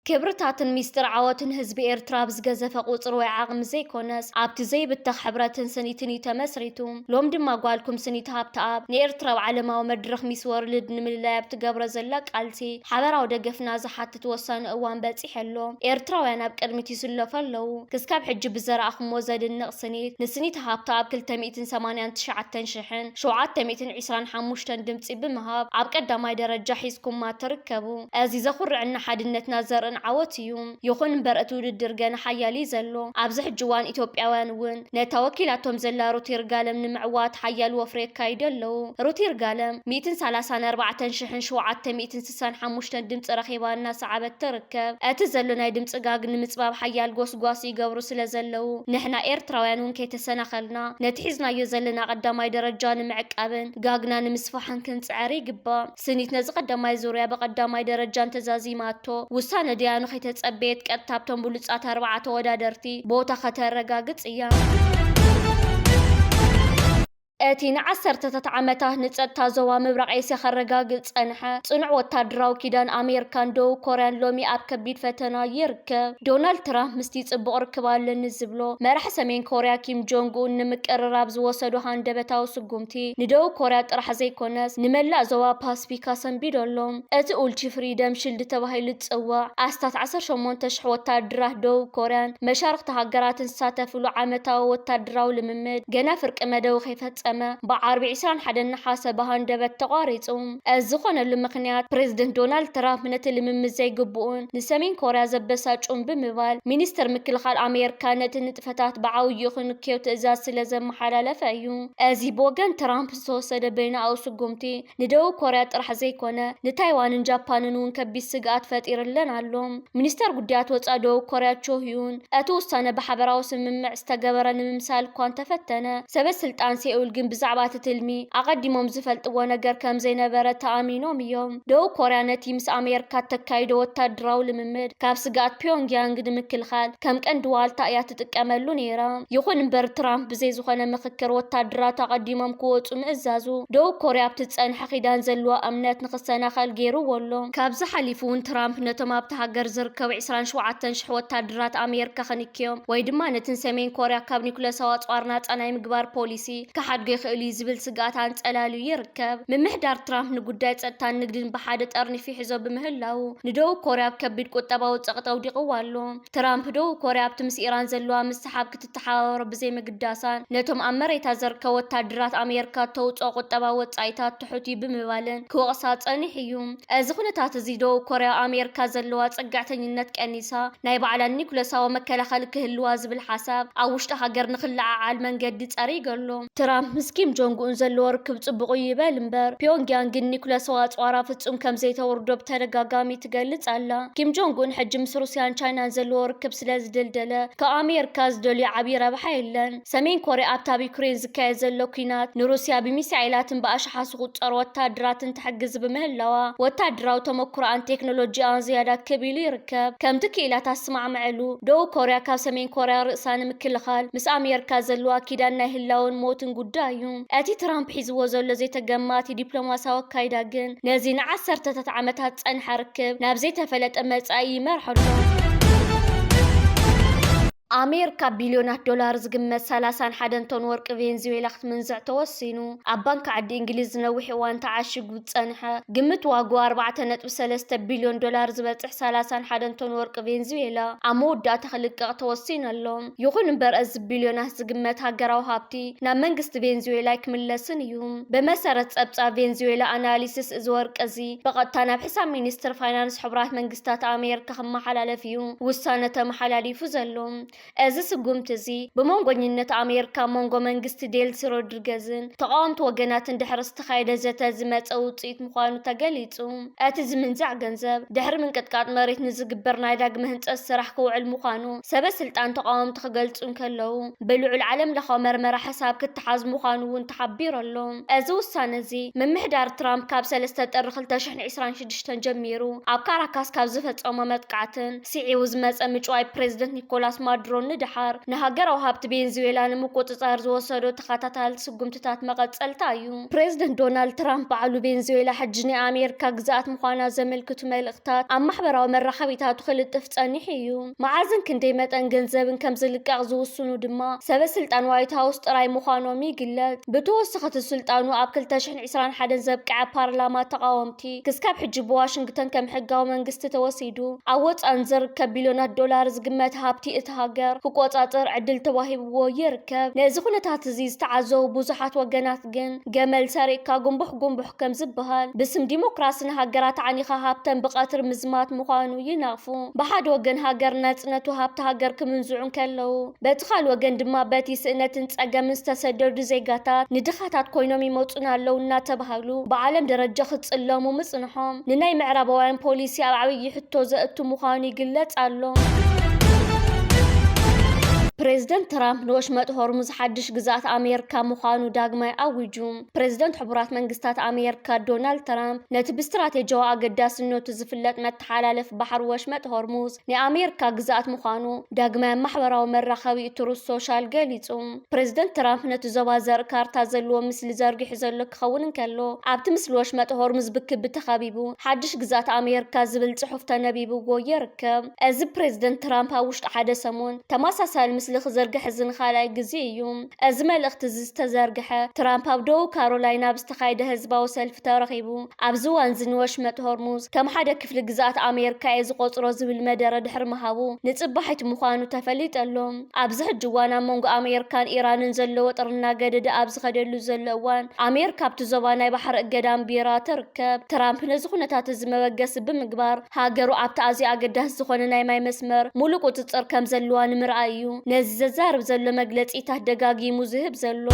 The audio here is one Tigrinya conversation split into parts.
ክብርታትን ሚስጥር ዓወትን ህዝቢ ኤርትራ ኣብ ዝገዘፈ ቁጽሪ ወይ ዓቕሚ ዘይኮነስ ኣብቲ ዘይብተኽ ሕብረትን ስኒትን እዩ ተመስሪቱ። ሎም ድማ ጓልኩም ስኒት ሃብተኣብ ንኤርትራ ኣብ ዓለማዊ መድረኽ ሚስ ወርልድ ንምልላይ ኣብ ትገብሮ ዘላ ቃልሲ ሓበራዊ ደገፍና ዝሓትት ወሳኒ እዋን በጺሑ ኣሎ። ኤርትራውያን ኣብ ቅድሚት ይስለፉ ኣለዉ። ክስካብ ሕጂ ብዘረኣኹሞ ዘድንቕ ስኒት፣ ንስኒት ሃብተኣብ ክልተ ሚእትን ሰማንያን ትሽዓተን ሽሕን ሸውዓተ ሚእትን ዕስራን ሓሙሽተን ድምጺ ብምሃብ ኣብ ቀዳማይ ደረጃ ሒዝኩማ ትርከቡ። እዚ ዘኹርዕን ንሓድነትና ዘርእን ዓወት እዩ። ይኹን እምበር እቲ ውድድር ገና ሓያል እዩ ዘሎ። ኣብዚ ሕጂ እዋን ኢትዮጵያውያን እውን ነታ ወኪላቶም ዘላ ሩት ይርጋለም ንምዕዋት ሓያል ወፍሪ የካይዱ ኣለዉ። ሩት ይርጋለም ሚእትን ሰላሳን ኣርባዕተን ሽሕን ሸውዓተ ሚእትን ስሳን ሓሙሽተን ድምፂ ረኺባ እናሰዓበት ትርከብ። እቲ ዘሎ ናይ ድምፂ ጋግ ንምፅባብ ሓያል ጎስጓስ ይገብሩ ስለ ዘለዉ ንሕና ኤርትራውያን እውን ከይተሰናኸልና ነቲ ሒዝናዮ ዘለና ቀዳማይ ደረጃ ንምዕቃብን ጋግና ንምስፋሕን ክንፅዕር ይግባእ። ስኒት ነዚ ቀዳማይ ዙርያ ብቀዳማይ ደረጃ እንተዛዚማቶ ውሳነ ደያኑ ከይተጸበየት ቀጥታ ኣብቶም ብሉጻት ኣርባዓ ተወዳደርቲ ቦታ ከተረጋግጽ እያ። እቲ ንዓሰርተታት ዓመታት ንጸጥታ ዞባ ምብራቕ ኤስያ ከረጋግጽ ጸንሐ ጽኑዕ ወታደራዊ ኪዳን ኣሜሪካን ደቡብ ኮርያን ሎሚ ኣብ ከቢድ ፈተና ይርከብ። ዶናልድ ትራምፕ ምስቲ ጽቡቕ ርክብ ኣለኒ ዝብሎ መራሒ ሰሜን ኮርያ ኪም ጆንግ ኡን ንምቅርራብ ዝወሰዶ ሃንደበታዊ ስጉምቲ ንደቡብ ኮርያ ጥራሕ ዘይኮነስ ንመላእ ዞባ ፓስፊክ ኣሰንቢዶ ኣሎ። እቲ ኡልቺ ፍሪደም ሽልድ ተባሂሉ ዝጽዋዕ ኣስታት ዓሰርተ ሸሞንተ ሽሕ ወታደራት ደቡብ ኮርያን መሻርኽቲ ሃገራትን ዝሳተፍሉ ዓመታዊ ወታደራዊ ልምምድ ገና ፍርቂ መደቡ ከይፈጸመ ብዓርቢ ዕስራን ሓደን ነሓሰ ብሃንደበት ተቋሪጹ። እዚ ዝኾነሉ ምኽንያት ፕሬዝደንት ዶናልድ ትራምፕ ነቲ ልምምድ ዘይግብኡን ንሰሜን ኮርያ ዘበሳጩን ብምባል ሚኒስትር ምክልኻል ኣሜሪካ ነቲ ንጥፈታት ብዓብይኡ ክንክዮ ትእዛዝ ስለ ዘመሓላለፈ እዩ። እዚ ብወገን ትራምፕ ዝተወሰደ በይናዊ ስጉምቲ ንደቡብ ኮርያ ጥራሕ ዘይኮነ ንታይዋንን ጃፓንን እውን ከቢድ ስግኣት ፈጢርለን ኣሎ። ሚኒስተር ጉዳያት ወጻኢ ደቡብ ኮርያ ቾ ህዩን እቲ ውሳነ ብሓበራዊ ስምምዕ ዝተገበረ ንምምሳል እኳ እንተፈተነ፣ ሰበ ስልጣን ሴኡል ግን ብዛዕባ እቲ ትልሚ ኣቐዲሞም ዝፈልጥዎ ነገር ከም ዘይነበረ ተኣሚኖም እዮም። ደቡብ ኮርያ ነቲ ምስ ኣሜሪካ እተካይዶ ወታደራዊ ልምምድ ካብ ስግኣት ፒዮንግያንግ ንምክልኻል ከም ቀንዲ ዋልታ እያ ትጥቀመሉ ነይራ። ይኹን እምበር ትራምፕ ብዘይ ዝኾነ ምኽክር ወታደራት ኣቐዲሞም ክወጹ ምእዛዙ ደቡብ ኮርያ ኣብቲ ዝጸንሐ ኪዳን ዘለዋ እምነት ንኽሰናኸል ገይርዎ ኣሎ። ካብዚ ሓሊፉ እውን ትራምፕ ነቶም ኣብቲ ሃገር ዝርከቡ ዕስራን ሸውዓተን ሽሕ ወታደራት ኣሜሪካ ክንክዮም ወይ ድማ ነትን ሰሜን ኮርያ ካብ ኒኩለሳዊ ኣጽዋር ናጻ ናይ ምግባር ፖሊሲ ክሓድጎ ይኽእል እዩ ዝብል ስግኣት ኣንጸላልዩ ይርከብ። ምምሕዳር ትራምፕ ንጉዳይ ጸጥታን ንግድን ብሓደ ጠርኒፊ ሒዞ ብምህላዉ ንደቡብ ኮርያ ኣብ ከቢድ ቁጠባዊ ጸቕጢ ኣውዲቕዋ ኣሎ። ትራምፕ ደቡብ ኮርያ ኣብቲ ምስ ኢራን ዘለዋ ምስሓብ ክትተሓባበሮ ብዘይምግዳሳን ነቶም ኣብ መሬታ ዘርከቡ ወታደራት ኣሜሪካ ተውፅኦ ቁጠባዊ ወፃኢታት ትሑት እዩ ብምባልን ክወቕሳ ፀኒሑ እዩ። እዚ ኩነታት እዚ ደቡብ ኮርያ ኣብ ኣሜሪካ ዘለዋ ፀጋዕተኝነት ቀኒሳ ናይ ባዕላ ኒኩለሳዊ መከላኸሊ ክህልዋ ዝብል ሓሳብ ኣብ ውሽጢ ሃገር ንክለዓዓል መንገዲ ፀሪጉ ኣሎ። ትራምፕ ምስ ኪም ጆንግ ኡን ዘለዎ ርክብ ፅቡቕ እዩ ይበል እምበር ፒዮንግያንግ ግን ኒኩለሳዊ ኣፅዋራ ፍፁም ከም ዘይተውርዶ ብተደጋጋሚ ትገልፅ ኣላ። ኪም ጆንግ ኡን ሕጂ ምስ ሩስያን ቻይናን ዘለዎ ርክብ ስለ ዝደልደለ ካብ ኣሜሪካ ዝደልዮ ዓብዪ ረብሓ የለን። ሰሜን ኮርያ ኣብታ ኣብ ዩክሬን ዝካየድ ዘሎ ኲናት ንሩስያ ብሚሳኤላትን ብኣሽሓት ዝቑጸሩ ወታደራትን ትሕግዝ ብምህላዋ ወታደራዊ ተመኩሮኣን ቴክኖሎጂኣን ዝያዳ ክብ ኢሉ ይርከብ። ከምቲ ክኢላት ኣስማዕምዐሉ ደቡብ ኮርያ ካብ ሰሜን ኮርያ ርእሳ ንምክልኻል ምስ ኣሜሪካ ዘለዋ ኪዳን ናይ ህላውን ሞትን ጉዳይ እዩ። እቲ ትራምፕ ሒዝዎ ዘሎ ዘይተገማቲ ዲፕሎማሲያዊ ኣካይዳ ግን ነዚ ንዓሰርተታት ዓመታት ዝጸንሐ ርክብ ናብ ዘይተፈለጠ መጻኢ ይመርሖ ኣሎ። ኣሜሪካ ቢልዮናት ዶላር ዝግመት ሰላሳን ሓደን ቶን ወርቂ ቬንዙዌላ ክትምንዝዕ ተወሲኑ። ኣብ ባንክ ዓዲ እንግሊዝ ንነዊሕ እዋን ተዓሺጉ ዝጸንሐ ግምት ዋግኡ ኣርባዕተ ነጥቢ ሰለስተ ቢልዮን ዶላር ዝበጽሕ ሰላሳን ሓደን ቶን ወርቂ ቬንዙዌላ ኣብ መወዳእታ ክልቀቕ ተወሲኑ ኣሎ። ይኹን እምበር እዚ ቢልዮናት ዝግመት ሃገራዊ ሃብቲ ናብ መንግስቲ ቬንዙዌላ ኣይክምለስን እዩ። ብመሰረት ጸብጻብ ቬንዙዌላ ኣናሊሲስ እዚ ወርቂ እዚ ብቐጥታ ናብ ሕሳብ ሚኒስትር ፋይናንስ ሕቡራት መንግስታት ኣሜሪካ ክመሓላለፍ እዩ ውሳነ ተመሓላሊፉ ዘሎ። እዚ ስጉምቲ እዚ ብመንጎኝነት ኣሜሪካ መንጎ መንግስቲ ዴልሲ ሮድሪገዝን ተቓወምቲ ወገናትን ድሕሪ ዝተኻየደ ዘተ ዝመጸ ውጽኢት ምዃኑ ተገሊጹ። እቲ ዝምንዛዕ ገንዘብ ድሕሪ ምንቅጥቃጥ መሬት ንዝግበር ናይ ዳግመ ህንጸት ስራሕ ክውዕል ምዃኑ ሰበ ስልጣን ተቓወምቲ ክገልጹ እንከለዉ ብልዑል ዓለም ለኻዊ መርመራ ሕሳብ ክተሓዝ ምዃኑ እውን ተሓቢሩ ኣሎ። እዚ ውሳነ እዚ ምምሕዳር ትራምፕ ካብ ሰለስተ ጥሪ ክልተ ሽሕን ዕስራን ሽዱሽተን ጀሚሩ ኣብ ካራካስ ካብ ዝፈጸሞ መጥቃዕትን ስዒቡ ዝመጸ ምጭዋይ ፕሬዝደንት ኒኮላስ ማዱሮ ድሮን ንደሓር ንሃገራዊ ሃብቲ ቬንዙዌላ ንምቁጽጻር ዝወሰዶ ተኸታታሊ ስጉምትታት መቐጸልታ እዩ። ፕሬዚደንት ዶናልድ ትራምፕ ባዕሉ ቬንዙዌላ ሕጂ ናይ ኣሜሪካ ግዝኣት ምዃና ዘመልክቱ መልእኽታት ኣብ ማሕበራዊ መራኸቢታቱ ክልጥፍ ጸኒሑ እዩ። መዓዝን ክንደይ መጠን ገንዘብን ከም ዝልቀቕ ዝውስኑ ድማ ሰበ ስልጣን ዋይት ሃውስ ጥራይ ምዃኖም ይግለጽ። ብተወሰኸቲ ስልጣኑ ኣብ ክልተ ሽሕን ዕስራን ሓደን ዘብቅዐ ፓርላማ ተቓወምቲ ክስካብ ሕጂ ብዋሽንግተን ከም ሕጋዊ መንግስቲ ተወሲዱ ኣብ ወጻእን ዝርከብ ቢልዮናት ዶላር ዝግመት ሃብቲ እቲ ሃገር ክቆጻጸር ዕድል ተዋሂብዎ ይርከብ። ነዚ ኩነታት እዚ ዝተዓዘቡ ብዙሓት ወገናት ግን ገመል ሰሪቕካ ጉንቡሕ ጉንቡሕ ከም ዝበሃል ብስም ዲሞክራሲ ንሃገራት ዓኒኻ ሃብተን ብቐትሪ ምዝማት ምዃኑ ይነቕፉ። ብሓደ ወገን ሃገር ናጽነቱ ሃብቲ ሃገር ክምንዝዑ እንከለዉ በቲ ካልእ ወገን ድማ በቲ ስእነትን ጸገምን ዝተሰደዱ ዜጋታት ንድኻታት ኮይኖም ይመጹና ኣለዉ እናተባህሉ ብዓለም ደረጃ ክጽለሙ ምጽንሖም ንናይ ምዕራባውያን ፖሊሲ ኣብ ዓብዪ ሕቶ ዘእቱ ምዃኑ ይግለጽ ኣሎ። ፕሬዚደንት ትራምፕ ንወሽመጥ ሆርሙዝ ሓድሽ ግዝኣት ኣሜሪካ ምዃኑ ዳግማይ ኣዊጁ። ፕሬዚደንት ሕቡራት መንግስታት ኣሜሪካ ዶናልድ ትራምፕ ነቲ ብስትራቴጂያዊ ኣገዳስነቱ ዝፍለጥ መተሓላለፊ ባሕሪ ወሽመጥ ሆርሙዝ ናይ ኣሜሪካ ግዝኣት ምዃኑ ዳግማይ ኣብ ማሕበራዊ መራኸቢ ትሩዝ ሶሻል ገሊጹ። ፕሬዚደንት ትራምፕ ነቲ ዞባ ዘርኢ ካርታ ዘለዎ ምስሊ ዘርጊሑ ዘሎ ክኸውን እንከሎ ኣብቲ ምስሊ ወሽመጥ ሆርሙዝ ብክቢ ተኸቢቡ ሓድሽ ግዝኣት ኣሜሪካ ዝብል ጽሑፍ ተነቢብዎ ይርከብ። እዚ ፕሬዚደንት ትራምፕ ኣብ ውሽጢ ሓደ ሰሙን ተመሳሳሊ ምስሊ ክዝርግሕ እዚ ንኻልኣይ ግዜ እዩ። እዚ መልእኽቲ እዚ ዝተዘርግሐ ትራምፕ ኣብ ደቡብ ካሮላይና ኣብ ዝተኻየደ ህዝባዊ ሰልፊ ተረኺቡ ኣብዚ እዋን እዚ ንወሽመጥ ሆርሙዝ ከም ሓደ ክፍሊ ግዝኣት ኣሜሪካ እየ ዝቖጽሮ ዝብል መደረ ድሕሪ ምሃቡ ንጽባሒት ምዃኑ ተፈሊጡ ኣሎ። ኣብዚ ሕጂ እዋን ኣብ መንጎ ኣሜሪካን ኢራንን ዘሎ ወጥሪ እናገደደ ኣብ ዝኸደሉ ዘሎ እዋን ኣሜሪካ ኣብቲ ዞባ ናይ ባሕሪ እገዳ ኣንቢራ ትርከብ። ትራምፕ ነዚ ኩነታት እዚ መበገሲ ብምግባር ሃገሩ ኣብቲ ኣዝዩ ኣገዳሲ ዝኾነ ናይ ማይ መስመር ሙሉእ ቁጽጽር ከም ዘለዋ ንምርኣይ እዩ ነዚ ዘዛርብ ዘሎ መግለጺታት ደጋጊሙ ዝህብ ዘሎ።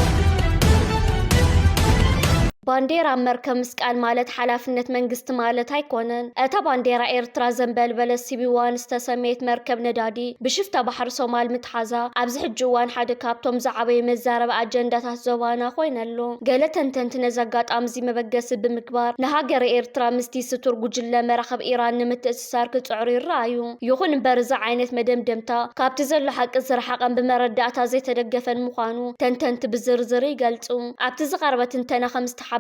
ባንዴራ መርከብ ምስቃል ማለት ሓላፍነት መንግስቲ ማለት ኣይኮነን። እታ ባንዴራ ኤርትራ ዘንበልበለት ሲቢ ዋን ዝተሰመየት መርከብ ነዳዲ ብሽፍታ ባሕሪ ሶማል ምትሓዛ ኣብዚ ሕጂ እዋን ሓደ ካብቶም ዝዓበዩ መዛረቢ ኣጀንዳታት ዞባና ኮይነ ኣሎ። ገለ ተንተንቲ ነዚ ኣጋጣሚ እዚ መበገሲ ብምግባር ንሃገረ ኤርትራ ምስቲ ስቱር ጉጅለ መራኸብ ኢራን ንምትእስሳር ክጽዕሩ ይረኣዩ። ይኹን እምበር እዚ ዓይነት መደምደምታ ካብቲ ዘሎ ሓቂ ዝረሓቐን ብመረዳእታ ዘይተደገፈን ምዃኑ ተንተንቲ ብዝርዝር ይገልጹ። ኣብቲ ዝቐረበ ትንተና ከም ዝተሓበረ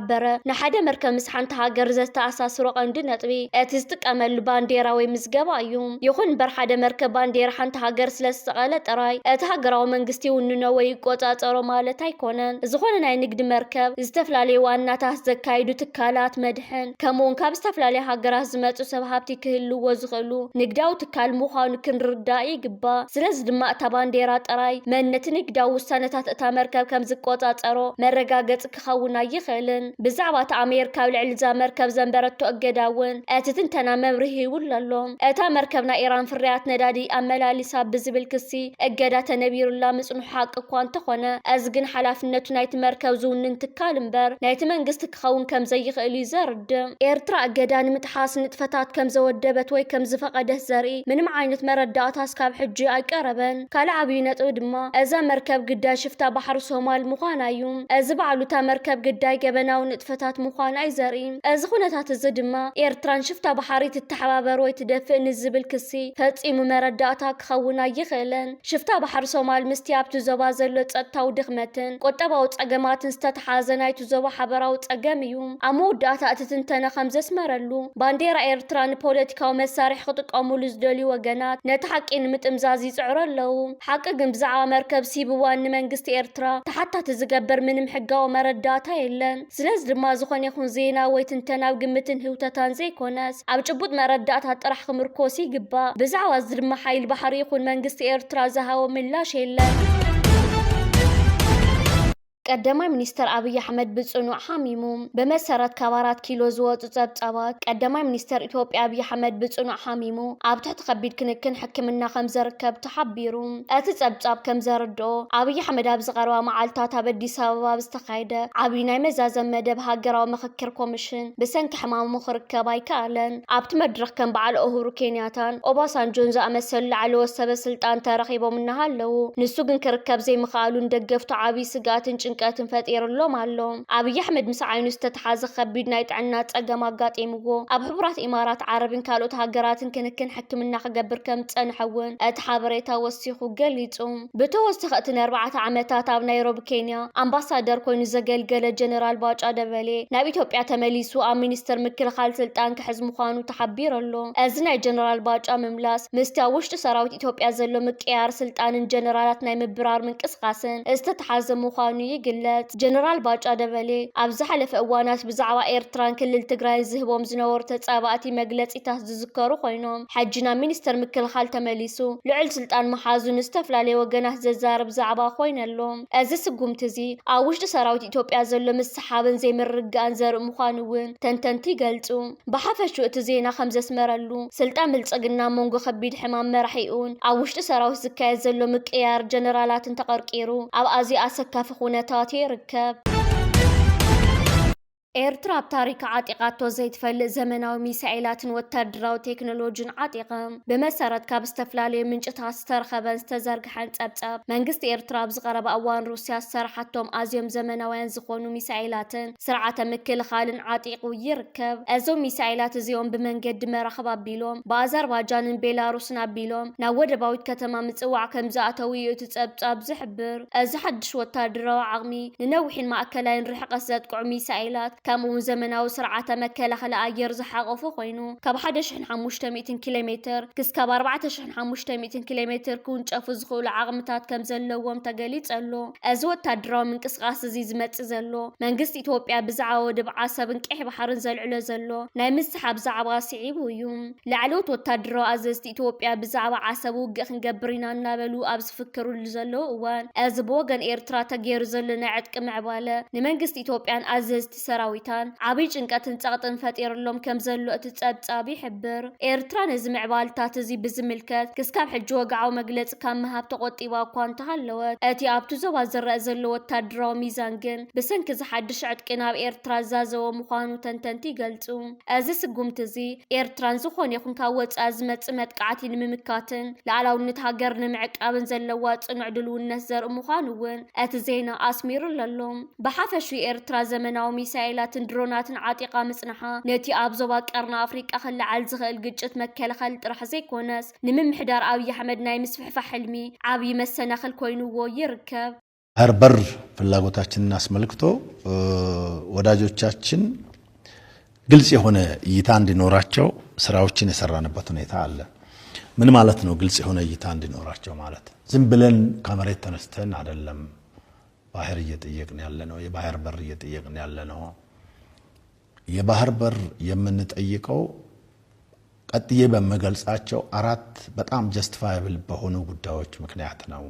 ንሓደ መርከብ ምስ ሓንቲ ሃገር ዘተኣሳስሮ ቀንዲ ነጥቢ እቲ ዝጥቀመሉ ባንዴራ ወይ ምዝገባ እዩ። ይኹን እምበር ሓደ መርከብ ባንዴራ ሓንቲ ሃገር ስለ ዝሰቐለ ጥራይ እቲ ሃገራዊ መንግስቲ ይውንኖ ወይ ይቆጻጸሮ ማለት ኣይኮነን። ዝኾነ ናይ ንግዲ መርከብ ዝተፈላለዩ ዋናታት ዘካይዱ ትካላት መድሕን ከምኡውን ካብ ዝተፈላለዩ ሃገራት ዝመጹ ሰብ ሃብቲ ክህልዎ ዝኽእሉ ንግዳዊ ትካል ምዃኑ ክንርዳእ ይግባእ። ስለዚ ድማ እታ ባንዴራ ጥራይ መንነቲ ንግዳዊ ውሳነታት እታ መርከብ ከም ዝቆጻጸሮ መረጋገጺ ክኸውን ኣይኽእልን። ብዛዕባ እታ ኣሜሪካ ኣብ ልዕሊ እዛ መርከብ ዘንበረቶ እገዳ እውን እቲ ትንተና መብርሂ ይብሉ ኣሎ። እታ መርከብ ናይ ኢራን ፍርያት ነዳዲ ኣመላሊሳ ብዝብል ክሲ እገዳ ተነቢሩላ ምጽንሑ ሓቂ እኳ እንተኾነ፣ እዚ ግን ሓላፍነቱ ናይቲ መርከብ ዝውንን ትካል እምበር ናይቲ መንግስቲ ክኸውን ከም ዘይኽእል እዩ ዘርድእ። ኤርትራ እገዳ ንምጥሓስ ንጥፈታት ከም ዘወደበት ወይ ከም ዝፈቐደት ዘርኢ ምንም ዓይነት መረዳእታ እስካብ ሕጂ ኣይቀረበን። ካልእ ዓብዪ ነጥቢ ድማ እዛ መርከብ ግዳይ ሽፍታ ባሕሪ ሶማል ምዃና እዩ። እዚ ባዕሉ እታ መርከብ ግዳይ ገበናዊ ንጥፈታት ምዃና እዩ ዘርኢ። እዚ ኩነታት እዚ ድማ ኤርትራን ሽፍታ ባሕሪ ትተሓባበር ወይ ትደፍእ ንዝብል ክሲ ፈጺሙ መረዳእታ ክኸውን ኣይኽእልን። ሽፍታ ባሕሪ ሶማል ምስቲ ኣብቲ ዞባ ዘሎ ጸጥታዊ ድኽመትን ቁጠባዊ ጸገማትን ዝተተሓዘ ናይቲ ዞባ ሓበራዊ ጸገም እዩ። ኣብ መወዳእታ እቲ ትንተና ከም ዘስመረሉ፣ ባንዴራ ኤርትራ ንፖለቲካዊ መሳርሒ ክጥቀሙሉ ዝደልዩ ወገናት ነቲ ሓቂ ንምጥምዛዝ ይጽዕሩ ኣለዉ። ሓቂ ግን ብዛዕባ መርከብ ሲቢ ዋን ንመንግስቲ ኤርትራ ተሓታቲ ዝገብር ምንም ሕጋዊ መረዳእታ የለን። ስለዚ ድማ ዝኾነ ይኹን ዜና ወይ ትንተና ኣብ ግምትን ህውተታን ዘይኮነስ ኣብ ጭቡጥ መረዳእታ ጥራሕ ክምርኮስ ይግባእ። ብዛዕባ እዚ ድማ ሓይሊ ባሕሪ ይኹን መንግስቲ ኤርትራ ዝሃቦ ምላሽ የለን። ቀዳማይ ሚኒስተር ኣብይ ኣሕመድ ብጽኑዕ ሓሚሙ። ብመሰረት ካብ ኣራት ኪሎ ዝወጹ ጸብጻባት፣ ቀዳማይ ሚኒስተር ኢትዮጵያ ኣብይ ኣሕመድ ብጽኑዕ ሓሚሙ ኣብ ትሕቲ ከቢድ ክንክን ሕክምና ከም ዝርከብ ተሓቢሩ። እቲ ጸብጻብ ከም ዘረድኦ፣ ኣብይ ኣሕመድ ኣብዚ ቀረባ መዓልታት ኣብ ኣዲስ ኣበባ ኣብ ዝተኻየደ ዓብዪ ናይ መዛዘም መደብ ሃገራዊ ምኽክር ኮሚሽን ብሰንኪ ሕማሙ ክርከብ ኣይከኣለን። ኣብቲ መድረኽ ከም በዓል ኡሁሩ ኬንያታን ኦባሳንጆን ዝኣመሰሉ ላዕለዎት ሰበ ስልጣን ተረኺቦም እናሃለዉ፣ ንሱ ግን ክርከብ ዘይምኽኣሉ ንደገፍቱ ዓብዪ ስግኣትን ጭንቀትን ፈጢሩሎም ኣሎ። ኣብይ ኣሕመድ ምስ ዓይኑ ዝተተሓዘ ከቢድ ናይ ጥዕና ጸገም ኣጋጢምዎ ኣብ ሕቡራት ኢማራት ዓረብን ካልኦት ሃገራትን ክንክን ሕክምና ክገብር ከም ዝጸንሐ እውን እቲ ሓበሬታ ወሲኹ ገሊጹ። ብተወሳኺ እቲ ንኣርባዕተ ዓመታት ኣብ ናይሮቢ ኬንያ ኣምባሳደር ኮይኑ ዘገልገለ ጀነራል ባጫ ደበሌ ናብ ኢትዮጵያ ተመሊሱ ኣብ ሚኒስቴር ምክልኻል ስልጣን ክሕዝ ምዃኑ ተሓቢሩ ኣሎ። እዚ ናይ ጀነራል ባጫ ምምላስ ምስቲ ኣብ ውሽጢ ሰራዊት ኢትዮጵያ ዘሎ ምቅያር ስልጣንን ጀነራላት ናይ ምብራር ምንቅስቃስን ዝተተሓዘ ምዃኑ ይግለጽ። ጀነራል ባጫ ደበሌ ኣብ ዝሓለፈ እዋናት ብዛዕባ ኤርትራን ክልል ትግራይን ዝህቦም ዝነበሩ ተጻባእቲ መግለጺታት ዝዝከሩ ኮይኖም፣ ሕጂ ናብ ሚኒስቴር ምክልኻል ተመሊሱ ልዑል ስልጣን ምሓዙ ንዝተፈላለየ ወገናት ዘዛርብ ዛዕባ ኮይነሎም። እዚ ስጉምቲ እዚ ኣብ ውሽጢ ሰራዊት ኢትዮጵያ ዘሎ ምስሓብን ዘይምርግጋእን ዘርኢ ምዃኑ እውን ተንተንቲ ይገልጹ። ብሓፈሽኡ እቲ ዜና ከም ዘስመረሉ፣ ስልጣን ብልጽግና መንጎ ከቢድ ሕማም መራሒኡን ኣብ ውሽጢ ሰራዊት ዝካየድ ዘሎ ምቅያር ጀነራላትን ተቐርቂሩ ኣብ ኣዝዩ ኣሰካፊ ኩነታት ይርከብ። ኤርትራ ኣብ ታሪካ ዓጢቓቶ ዘይትፈልጥ ዘመናዊ ሚሳኤላትን ወታደራዊ ቴክኖሎጂን ዓጢቐ። ብመሰረት ካብ ዝተፈላለዩ ምንጭታት ዝተረኸበን ዝተዘርግሐን ጸብጻብ፣ መንግስቲ ኤርትራ ኣብዚ ቀረባ እዋን ሩስያ ዝሰራሓቶም ኣዝዮም ዘመናውያን ዝኾኑ ሚሳኤላትን ስርዓተ ምክልኻልን ዓጢቑ ይርከብ። እዞም ሚሳኤላት እዚኦም ብመንገዲ መራኽብ ኣቢሎም ብኣዘርባጃንን ቤላሩስን ኣቢሎም ናብ ወደባዊት ከተማ ምጽዋዕ ከም ዝኣተዉ እዩ እቲ ጸብጻብ ዝሕብር። እዚ ሓድሽ ወታደራዊ ዓቕሚ ንነዊሕን ማእከላይን ርሕቀት ዘጥቅዑ ሚሳኤላት ከምኡ እውን ዘመናዊ ስርዓተ መከላኸሊ ኣየር ዝሓቖፈ ኮይኑ፣ ካብ ሓደ ሽሕን ሓሙሽተ ሚእትን ኪሎ ሜትር ክስካብ ኣርባዕተ ሽሕን ሓሙሽተ ሚእትን ኪሎ ሜትር ክውንጨፉ ዝኽእሉ ዓቕምታት ከም ዘለዎም ተገሊጹ ኣሎ። እዚ ወታደራዊ ምንቅስቓስ እዚ ዝመጽእ ዘሎ፣ መንግስቲ ኢትዮጵያ ብዛዕባ ወደብ ዓሰብን ቀይሕ ባሕርን ዘልዕሎ ዘሎ ናይ ምስሓብ ዛዕባ ስዒቡ እዩ። ላዕለዎት ወታደራዊ ኣዘዝቲ ኢትዮጵያ ብዛዕባ ዓሰብ ውግእ ክንገብር ኢና እናበሉ ኣብ ዝፍክሩሉ ዘለዉ እዋን፣ እዚ ብወገን ኤርትራ ተገይሩ ዘሎ ናይ ዕጥቂ ምዕባለ ንመንግስቲ ኢትዮጵያን ኣዘዝቲ ሰራዊታን ዓብይ ጭንቀትን ጸቕጥን ፈጢርሎም ከም ዘሎ እቲ ጸብጻብ ይሕብር። ኤርትራ ነዚ ምዕባልታት እዚ ብዝምልከት ክስካብ ሕጂ ወግዓዊ መግለጺ ካብ ምሃብ ተቖጢባ እኳ እንተሃለወት፣ እቲ ኣብቲ ዞባ ዝረአ ዘሎ ወታደራዊ ሚዛን ግን ብሰንኪ እዚ ሓድሽ ዕጥቂ ናብ ኤርትራ ዝዛዘወ ምዃኑ ተንተንቲ ይገልጹ። እዚ ስጉምቲ እዚ ኤርትራን ዝኾነ ይኹን ካብ ወጻኢ ዝመጽእ መጥቃዕቲ ንምምካትን ሉዓላውነት ሃገር ንምዕቃብን ዘለዋ ጽኑዕ ድልውነት ዘርኢ ምዃኑ እውን እቲ ዜና ኣስሚሩሉ ኣሎ። ብሓፈሽኡ ኤርትራ ዘመናዊ ሚሳኤላትን ድሮናትን ዓጢቓ ምጽንሓ ነቲ ኣብ ዞባ ቀርኒ ኣፍሪቃ ክለዓል ዝኽእል ግጭት መከላኸሊ ጥራሕ ዘይኮነስ፣ ንምምሕዳር ኣብይ ኣሕመድ ናይ ምስፍሕፋሕ ሕልሚ ዓብዪ መሰናኽል ኮይንዎ ይርከብ። ባህር በር ፍላጎታችንን አስመልክቶ ወዳጆቻችን ግልጽ የሆነ እይታ እንዲኖራቸው ስራዎችን የሰራንበት ሁኔታ አለ። ምን ማለት ነው ግልጽ የሆነ እይታ እንዲኖራቸው ማለት? ዝም ብለን ከመሬት ተነስተን አይደለም ባህር እየጠየቅን ያለነው፣ የባህር በር እየጠየቅን ያለነው። የባህር በር የምንጠይቀው ቀጥዬ በምገልጻቸው አራት በጣም justifiable በሆኑ ጉዳዮች ምክንያት ነው።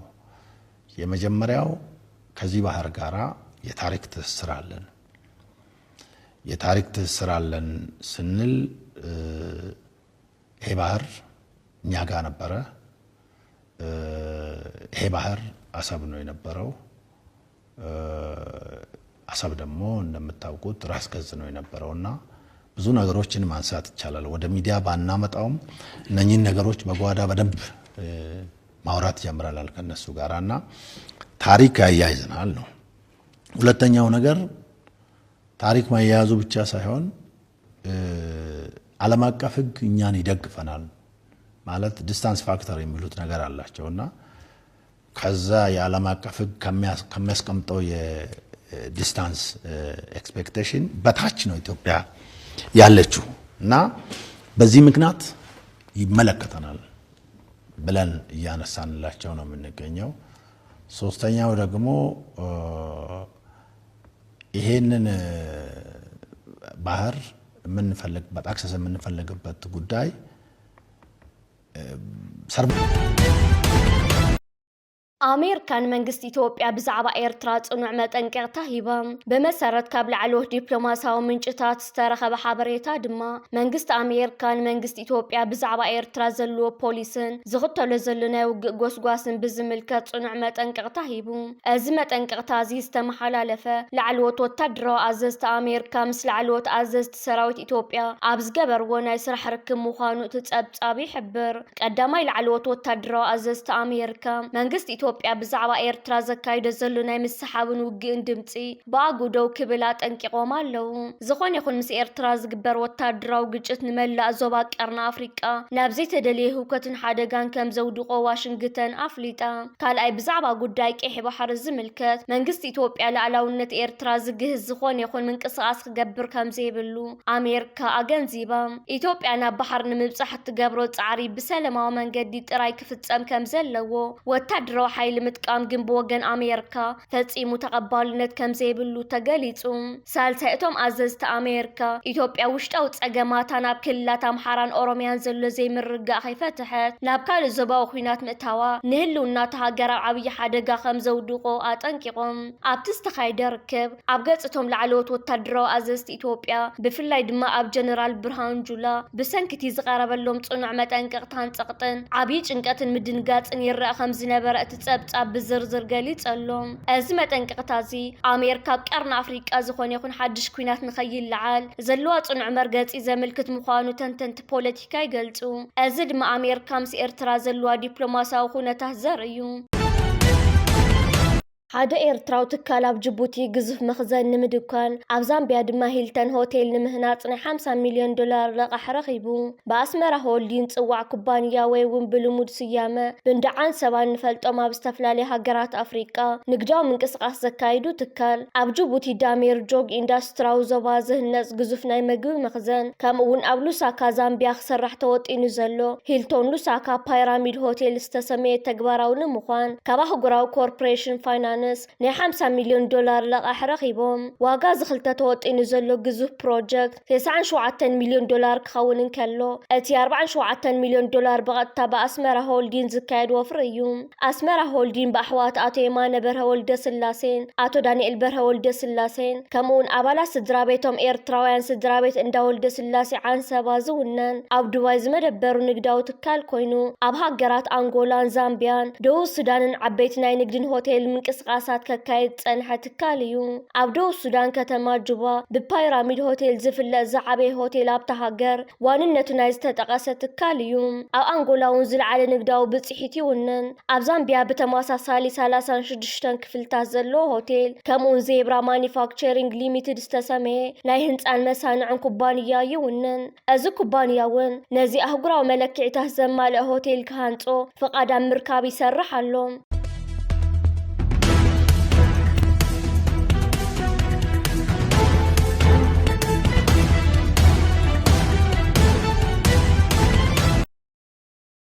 የመጀመሪያው ከዚህ ባህር ጋራ የታሪክ ትስስር አለን። የታሪክ ትስስር አለን ስንል ይሄ ባህር እኛ ጋር ነበረ። ይሄ ባህር አሰብ ነው የነበረው። አሰብ ደግሞ እንደምታውቁት ራስ ገዝ ነው የነበረው እና ብዙ ነገሮችን ማንሳት ይቻላል። ወደ ሚዲያ ባናመጣውም እነኚህን ነገሮች በጓዳ በደንብ ማውራት ጀምረናል ከነሱ ጋር እና ታሪክ ያያይዘናል ነው። ሁለተኛው ነገር ታሪክ ማያያዙ ብቻ ሳይሆን ዓለም አቀፍ ሕግ እኛን ይደግፈናል ማለት distance factor የሚሉት ነገር አላቸው እና ከዛ የዓለም አቀፍ ሕግ ከሚያስቀምጠው የ distance expectation በታች ነው ኢትዮጵያ ያለችው እና በዚህ ምክንያት ይመለከተናል ብለን እያነሳንላቸው ነው የምንገኘው። ሶስተኛው ደግሞ ይሄንን ባህር የምንፈልግበት access የምንፈልግበት ጉዳይ ኣሜሪካ ንመንግስቲ ኢትዮጵያ ብዛዕባ ኤርትራ ጽኑዕ መጠንቀቕታ ሂባ። ብመሰረት ካብ ላዕለዎት ዲፕሎማስያዊ ምንጭታት ዝተረኸበ ሓበሬታ ድማ፣ መንግስቲ ኣሜሪካ ንመንግስቲ ኢትዮጵያ ብዛዕባ ኤርትራ ዘለዎ ፖሊስን ዝኽተሎ ዘሎ ናይ ውግእ ጎስጓስን ብዝምልከት ጽኑዕ መጠንቀቕታ ሂቡ። እዚ መጠንቀቕታ እዚ ዝተመሓላለፈ፣ ላዕለዎት ወታደራዊ ኣዘዝቲ ኣሜሪካ ምስ ላዕለዎት ኣዘዝቲ ሰራዊት ኢትዮጵያ ኣብ ዝገበርዎ ናይ ስራሕ ርክብ ምዃኑ እቲ ጸብጻብ ይሕብር። ቀዳማይ ላዕለዎት ወታደራዊ ኣዘዝቲ ኣሜሪካ፣ መንግስቲ ኢትዮጵያ ኢትዮጵያ ብዛዕባ ኤርትራ ዘካይዶ ዘሎ ናይ ምስሓብን ውግእን ድምጺ ብኣግኡ ደው ክብል ኣጠንቂቖም ኣለዉ። ዝኾነ ይኹን ምስ ኤርትራ ዝግበር ወታደራዊ ግጭት ንመላእ ዞባ ቀርኒ ኣፍሪቃ ናብ ዘይተደልየ ህውከትን ሓደጋን ከም ዘውድቖ ዋሽንግተን ኣፍሊጣ። ካልኣይ፣ ብዛዕባ ጉዳይ ቀይሕ ባሕሪ ዝምልከት፣ መንግስቲ ኢትዮጵያ ልኣላውነት ኤርትራ ዝግህስ ዝኾነ ይኹን ምንቅስቓስ ክገብር ከም ዘይብሉ ኣሜሪካ ኣገንዚባ። ኢትዮጵያ ናብ ባሕሪ ንምብጻሕ እትገብሮ ጻዕሪ ብሰላማዊ መንገዲ ጥራይ ክፍጸም ከም ዘለዎ፣ ወታደራዊ ሓይሊ ምጥቃም ግን ብወገን ኣሜሪካ ፈጺሙ ተቐባልነት ከም ዘይብሉ ተገሊጹ። ሳልሳይ፣ እቶም ኣዘዝቲ ኣሜሪካ፣ ኢትዮጵያ ውሽጣዊ ጸገማታ ናብ ክልላት ኣምሓራን ኦሮምያን ዘሎ ዘይምርግጋእ ከይፈትሐት ናብ ካልእ ዞባዊ ኲናት ምእታዋ ንህልውናታ ሃገር ኣብ ዓብዪ ሓደጋ ከም ዘውድቖ ኣጠንቂቖም። ኣብቲ ዝተኻየደ ርክብ፣ ኣብ ገጽ እቶም ላዕለዎት ወታደራዊ ኣዘዝቲ ኢትዮጵያ፣ ብፍላይ ድማ ኣብ ጀነራል ብርሃኑ ጁላ፣ ብሰንኪ እቲ ዝቐረበሎም ጽኑዕ መጠንቀቕታን ጸቕጥን ዓብዪ ጭንቀትን ምድንጋጽን ይረኣ ከም ዝነበረ እቲ ጸብጻብ ብዝርዝር ገሊጹ ኣሎ። እዚ መጠንቀቕታ እዚ ኣሜሪካ ኣብ ቀርኒ ኣፍሪቃ ዝኾነ ይኹን ሓድሽ ኲናት ንኸይለዓል ዘለዋ ጽኑዕ መርገጺ ዘመልክት ምዃኑ ተንተንቲ ፖለቲካ ይገልጹ። እዚ ድማ ኣሜሪካ ምስ ኤርትራ ዘለዋ ዲፕሎማስያዊ ኩነታት ዘርኢ እዩ። ሓደ ኤርትራዊ ትካል ኣብ ጅቡቲ ግዙፍ መኽዘን ንምድኳን፣ ኣብ ዛምቢያ ድማ ሂልተን ሆቴል ንምህናጽ ናይ ሓምሳ ሚልዮን ዶላር ለቓሕ ረኺቡ። ብኣስመራ ሆልዲን ዝጽዋዕ ኩባንያ ወይ እውን ብልሙድ ስያመ ብንዳዓን ሰባን ንፈልጦም ኣብ ዝተፈላለያ ሃገራት ኣፍሪቃ ንግዳዊ ምንቅስቓስ ዘካይዱ ትካል፣ ኣብ ጅቡቲ ዳሜር ጆግ ኢንዳስትራዊ ዞባ ዝህነጽ ግዙፍ ናይ መግቢ መኽዘን፣ ከምኡ እውን ኣብ ሉሳካ ዛምቢያ ክስራሕ ተወጢኑ ዘሎ ሂልቶን ሉሳካ ፓይራሚድ ሆቴል ዝተሰመየ ተግባራዊ ንምዃን ካብ ኣህጉራዊ ኮርፖሬሽን ፋይናንስ ናይ ሓምሳ ሚልዮን ዶላር ለቓሕ ረኺቦም። ዋጋ እዚ ክልተ ተወጢኑ ዘሎ ግዙፍ ፕሮጀክት ተስዓን ሸውዓተን ሚልዮን ዶላር ክኸውን እንከሎ፣ እቲ ኣርባዓን ሸውዓተን ሚልዮን ዶላር ብቐጥታ ብኣስመራ ሆልዲን ዝካየድ ወፍሪ እዩ። ኣስመራ ሆልዲን ብኣሕዋት ኣቶ የማነ በርሀ ወልደ ስላሴን ኣቶ ዳንኤል በርሀ ወልደ ስላሴን ከምኡውን ኣባላት ስድራ ቤቶም ኤርትራውያን ስድራ ቤት እንዳ ወልደ ስላሴ ዓንሰባ ዝውነን ኣብ ዱባይ ዝመደበሩ ንግዳዊ ትካል ኮይኑ፣ ኣብ ሃገራት ኣንጎላን ዛምቢያን ደቡብ ሱዳንን ዓበይቲ ናይ ንግድን ሆቴል ምንቅስቓሳት ከካይድ ዝጸንሐ ትካል እዩ። ኣብ ደቡብ ሱዳን ከተማ ጁባ ብፓይራሚድ ሆቴል ዝፍለጥ ዝዓበየ ሆቴል ኣብታ ሃገር ዋንነቱ ናይ ዝተጠቐሰ ትካል እዩ። ኣብ ኣንጎላ እውን ዝለዓለ ንግዳዊ ብጽሒት ይውንን። ኣብ ዛምቢያ ብተመሳሳሊ ሰላሳን ሽዱሽተን ክፍልታት ዘለዎ ሆቴል፣ ከምኡውን ዜብራ ማኒፋክቸሪንግ ሊሚትድ ዝተሰመየ ናይ ህንጻን መሳንዕን ኩባንያ ይውንን። እዚ ኩባንያ እውን ነዚ ኣህጉራዊ መለክዒታት ዘማልአ ሆቴል ክሃንጾ ፍቓድ ኣብ ምርካብ ይሰርሕ ኣሎ።